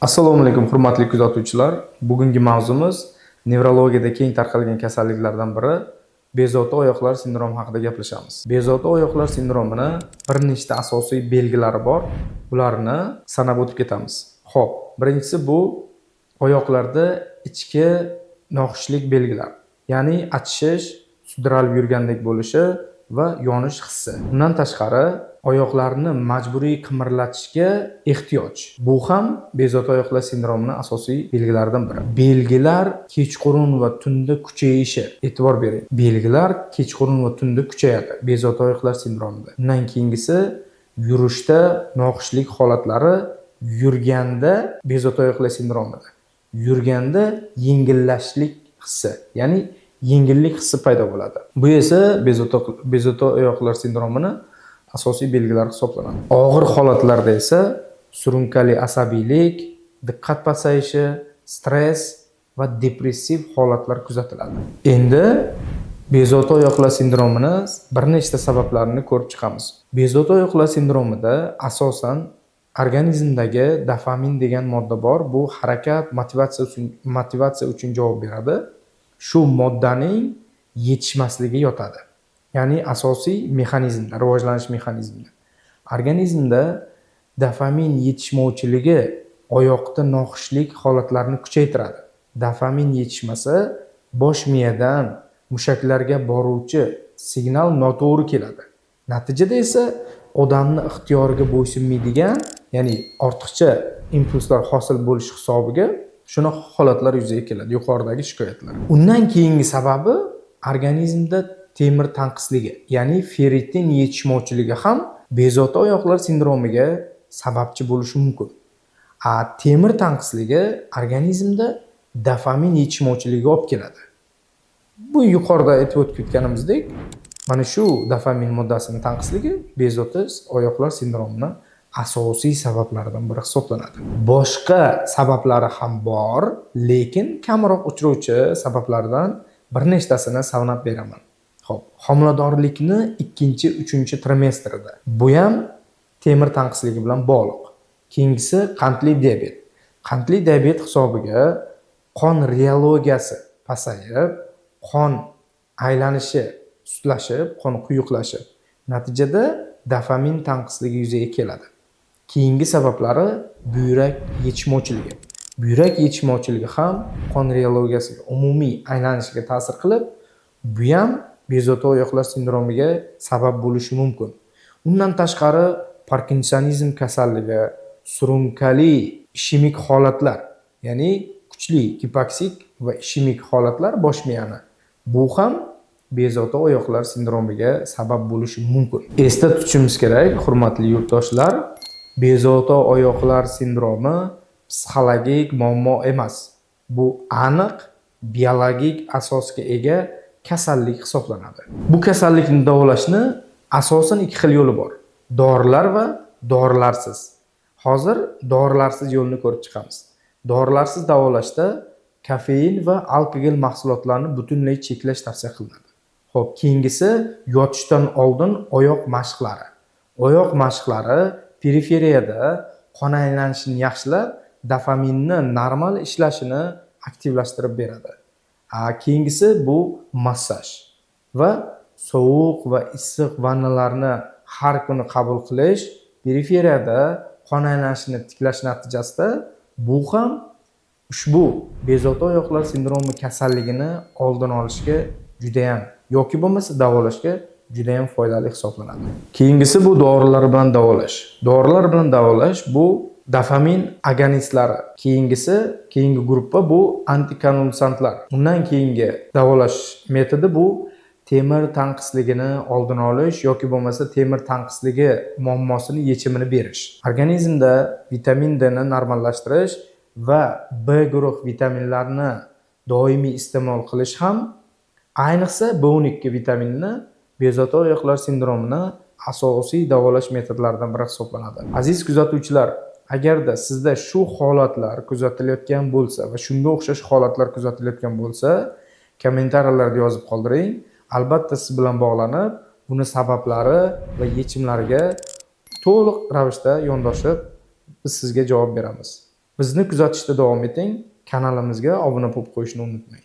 Assalomu alaykum, hurmatli kuzatuvchilar. Bugungi mavzumiz nevrologiyada keng tarqalgan kasalliklardan biri bezovta oyoqlar sindromi haqida gaplashamiz. Bezovta oyoqlar sindromini bir nechta asosiy belgilari bor. Bularni sanab o'tib ketamiz. Xo'p, birinchisi bu oyoqlarda ichki noxushlik belgilari. Ya'ni achishish, sudralib yurgandek bo'lishi va yonish hissi. Undan tashqari oyoqlarni majburiy qimirlatishga ehtiyoj. Bu ham bezovta oyoqlar sindromini asosiy belgilaridan biri. Belgilar kechqurun va tunda kuchayishi. E'tibor bering. Belgilar kechqurun va tunda kuchayadi bezovta oyoqlar sindromida. Undan keyingisi yurishda noxushlik holatlari, yurganda bezovta oyoqlar sindromida. Yurganda yengillashlik hissi, ya'ni yengillik hissi paydo bo'ladi. Bu esa bezovta oyoqlar sindromini asosiy belgilari hisoblanadi. Og'ir holatlarda esa surunkali asabiylik, diqqat pasayishi, stress va depressiv holatlar kuzatiladi. Endi bezovta oyoqlar sindromini bir nechta sabablarini ko'rib chiqamiz. Bezovta oyoqlar sindromida asosan organizmdagi dopamin degan modda bor. Bu harakat, motivatsiya uchun javob beradi. Shu moddaning yetishmasligi yotadi. Ya'ni asosiy mexanizmda, rivojlanish mexanizmida. Organizmda dopamin yetishmovchiligi oyoqda noxushlik holatlarini kuchaytiradi. Dopamin yetishmasa, bosh miyadan mushaklarga boruvchi signal noto'g'ri keladi. Natijada esa odamni ixtiyoriga bo'ysunmaydigan, ya'ni ortiqcha impulslar hosil bo'lishi hisobiga shunaqa holatlar yuzaga keladi, yuqoridagi shikoyatlar. Undan keyingi sababi organizmda temir tanqisligi, ya'ni ferritin yetishmovchiligi ham bezovta oyoqlar sindromiga sababchi bo'lishi mumkin. Temir tanqisligi organizmda dopamin yetishmovchiligiga olib keladi. Bu yuqorida aytib o'tib ketganimizdek, mana shu dopamin moddasini tanqisligi bezovta oyoqlar sindromini asosiy sabablaridan biri hisoblanadi. Boshqa sabablari ham bor, lekin kamroq uchrovchi sabablardan bir nechtasini sanab beraman. Xo'p, homiladorlikni ikkinchi, uchinchi trimestrida. Bu ham temir tanqisligi bilan bog'liq. Keyingisi qandli diabet. Qandli diabet hisobiga qon reologiyasi pasayib, qon aylanishi sustlashib, qon quyuqlashib, natijada dopamin tanqisligi yuzaga keladi. Keyingi sabablari buyrak yetishmovchiligi. Buyrak yetishmovchiligi ham qon reologiyasiga, umumiy aylanishiga ta'sir qilib, bu ham bezovta oyoqlar sindromiga sabab bo'lishi mumkin. Undan tashqari parkinsonizm kasalligi, surunkali ishemik holatlar, ya'ni kuchli gipoksik va ishemik holatlar bosh miyani. Bu ham bezovta oyoqlar sindromiga sabab bo'lishi mumkin. Esda tutishimiz kerak, hurmatli yurtdoshlar, bezovta oyoqlar sindromi psixologik muammo emas. Bu aniq biologik asosga ega kasallik hisoblanadi. Bu kasallikni davolashni asosan ikki xil yo'li bor. Dorilar va dorilarsiz. Hozir dorilarsiz yo'lni ko'rib chiqamiz. Dorilarsiz davolashda kofein va alkogol mahsulotlarini butunlay cheklash tavsiya qilinadi. Xo'p, keyingisi yotishdan oldin oyoq mashqlari. Oyoq mashqlari periferiyada qon aylanishini yaxshilab, dopaminni normal ishlashini aktivlashtirib beradi. Keyingisi bu massaj va sovuq va issiq vannalarni har kuni qabul qilish periferiyada qon aylanishini tiklash natijasida bu ham ushbu bezovta oyoqlar sindromi kasalligini oldini olishga judayam yoki bo'lmasa davolashga judayam foydali hisoblanadi. Keyingisi bu dorilar bilan davolash. Dorilar bilan davolash bu dopamin agonistlari. Keyingisi, keyingi gruppa bu antikonvulsantlar. Undan keyingi davolash metodi bu temir tanqisligini oldini olish yoki bo'lmasa temir tanqisligi muammosini yechimini berish. Organizmda vitamin D ni normallashtirish va B guruh vitaminlarini doimiy iste'mol qilish ham, ayniqsa B12 vitaminini bezovta oyoqlar sindromini asosiy davolash metodlaridan biri hisoblanadi. Aziz kuzatuvchilar, agarda sizda shu holatlar kuzatilayotgan bo'lsa va shunga o'xshash holatlar kuzatilayotgan bo'lsa, kommentariyalarda yozib qoldiring. Albatta siz bilan bog'lanib, buni sabablari va yechimlariga to'liq ravishda yondoshib, biz sizga javob beramiz. Bizni kuzatishda davom eting, kanalimizga obuna bo'lib qo'yishni unutmang.